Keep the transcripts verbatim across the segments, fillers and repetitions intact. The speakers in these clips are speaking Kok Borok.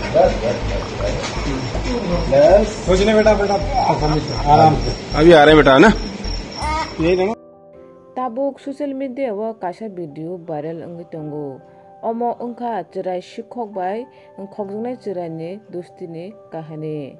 कुछ नहीं बेटा, बेटा, आराम से। अभी आ रहे हैं बेटा, है ना? यही देना। Tabuk social media o kaisa video viral wngwi tongo. Omo wngkha chwrai sikhok bai khokjaknai chwraini dustini kahani.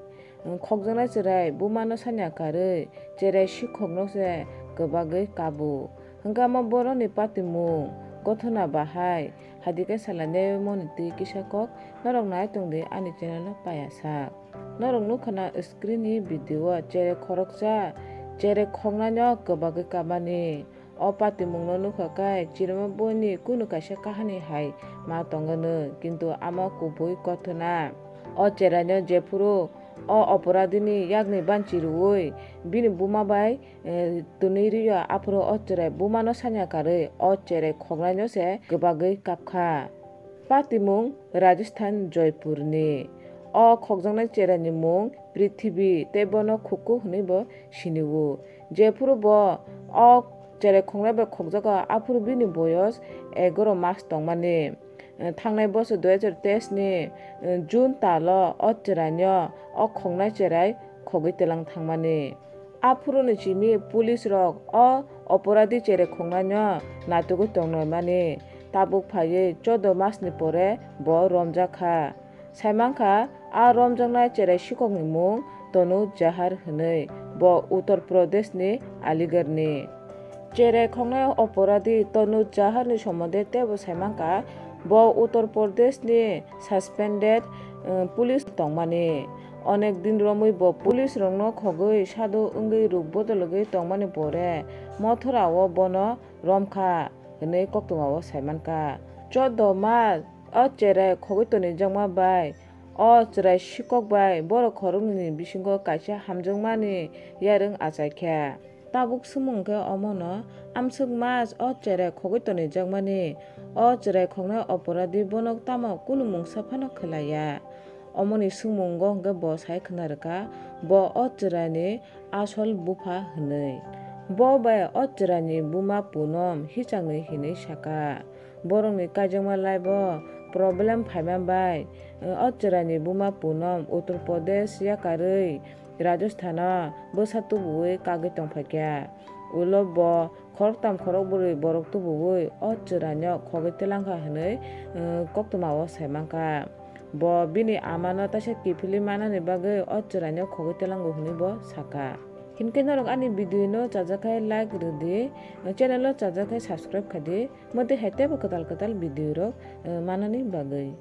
Khokjaknai chwrai bumano sanya karwi chwrai sikhokno se kwbagwi kabo. Hwnkhe omo borokni patimung, gothona bahai, hadikhe salainai moni twi kisa kok norok nai tongdi ani channel o paya sak. Norok nukha na screen ni video o chere khoroksa, chere khoknai no kwbagwi kabani. O patimung no nukha khe chirima boi ni kunu kaisa kahani hai ma tongwno, kintu amo kubui gothona. O cherai no jephuru o oporadhi ni yakni banchi rwui bini buma bai, eh, twnwi rwya, aphuru o cherai buma no sanya karwi o cherai khoknai no se kwbagwi kapkha. Patimung Rajasthan Joypur ni. O khokjaknai cherai ni mung Prithibi tei bono Khuku hwnwi bo sini o. Jephuru bo o cherai khoknai bai khokjago, aphuru bini boyos egaro mas tongmani. Eh, thangnai bosor dui hajar teis ni, eh, June talo o cherai no o khoknai cherai khogwi twlang thangmani. Aphuru ni simi police rok o oporadhi cherai khoknai no natugwi tongnaimani. Tabuk phaiwi choudo mas ni pore bo romjak kha. Saimankha, a romjaknai cherai sikhokni mung Tanu Jahar hwnwi, bo Uttar Pradesh ni Aligarh ni. Cherai khoknai oporadhi Tanu Jahar ni somonde teibo saimankha, bo Uttar Pradesh ni suspended, eh, police tongmani. Onek din romwi bo police rokno khogwi sadu wngwi ruk bodologwi tongmani pore mothora o bono romkha hwnwi koktwma o saimankha. Choudo mas o cherai khogwi tonijakma bai o chwrai sikhok bai borok khoroknwini bisingo kaisa hamjakmani yarwng achaikha. Tabuk swngmung khe omono, amswk mas o cherai khogwi tonijakmani, o chwrai khoknai oporadhi bono tamo kunu mungsa phano khlaiya. Omoni swngmungo hwnkhe bo sai khna rwkha, bo o chwraini asol bupha hwnwi. Bo bai o chwraini buma Punom hichangni hinwi sakha. Borokni kaijakma life o problem phaima bai, o chwraini buma Punom Uttar Pradesh yakarwi Rajasthan o bwsa tubuwi kagwi tongphaikha. Ulo bo khoroktam khorokbrwi borok tubuwi o chwraino khogwi twlangkha hwnwi, eh, koktwma o saimankha. Bo bini amano teisa kiphilwi manani bagwi o chwraino khogwi twlango hwnwi bo sakha. Hinkhe norok ani video no chajakhe like rwdi, channel o chajakhe subscribe khaidi, motwi hai teibo kwtal kwtal video rok, eh, manani bagwi.